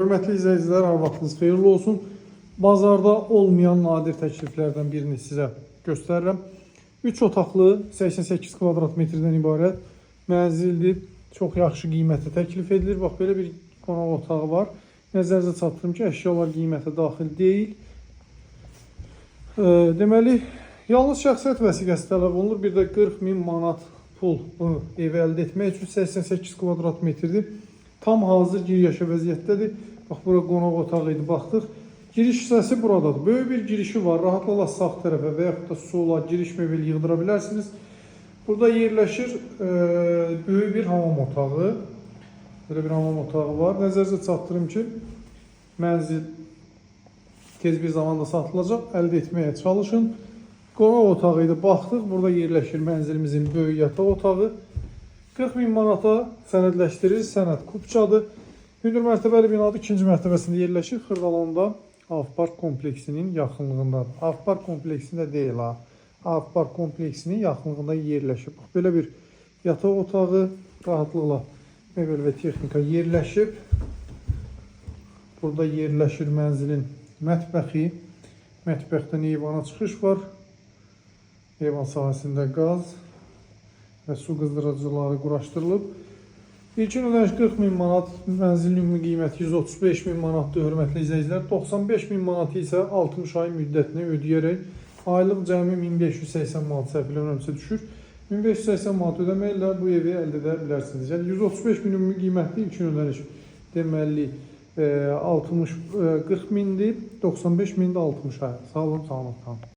Hörmətli izləyicilər, hər vaxtınız xeyirli olsun. Bazarda olmayan nadir təkliflərdən birini sizə göstərirəm. 3 otaqlı 88 kvadrat metrdən ibarət mənzildir. Çox yaxşı qiymətə təklif edilir. Bax belə bir qonaq otağı var. Nəzərinizə çatdırım ki, əşyalar qiymətə daxil deyil. Deməli, yalnız şəxsiyyət vəsiqəsi tələb olunur. Bir də 40 min manat pul bunu evi əldə etmək üçün 88 kvadrat metrdir. Tam hazır gir yaşa vəziyyətdədir. Bax bura qonaq otağı idi, baxdıq. Giriş hissəsi buradadır. Böyük bir girişi var. Rahatlıqla sağ tərəfə və yaxud da sola giriş mebeli yığdıra bilərsiniz. Burada yerləşir böyük bir hamam otağı. Belə bir hamam otağı var. Nəzərinizə çatdırım ki, mənzil tez bir zamanda satılacaq. Əldə etməyə çalışın. Qonaq otağı idi, baxdıq. Burada yerləşir mənzilimizin böyük yataq otağı. 40 min manata sənədləşdirir. Sənəd kupçadır. Hündür mərtəbəli binadır. İkinci mərtəbəsində yerləşir. Xırdalanda Avpark kompleksinin yaxınlığındadır. Avpark kompleksində deyil ha. Avpark kompleksinin yaxınlığında yerləşir. Bax belə bir yataq otağı rahatlıqla mebel və texnika yerləşib. Burada yerləşir mənzilin mətbəxi. Mətbəxdən eyvana çıxış var. Eyvan sahəsində qaz və su qızdırıcıları quraşdırılıb. İlkin ödəniş 40 min manat, mənzilin ümumi qiyməti 135 min manatdır, hörmətli izləyicilər. 95 min manatı isə 60 ay müddətinə ödəyərək aylıq cəmi 1580 manat səhv eləmirəmsə düşür. 1580 manat ödəməklə bu evi əldə edə bilərsiniz. Yəni 135 min ümumi qiymətli ilkin ödəniş deməli 60 40 mindir, 95 min də 60 ay. Sağ olun, sağlamət qalın.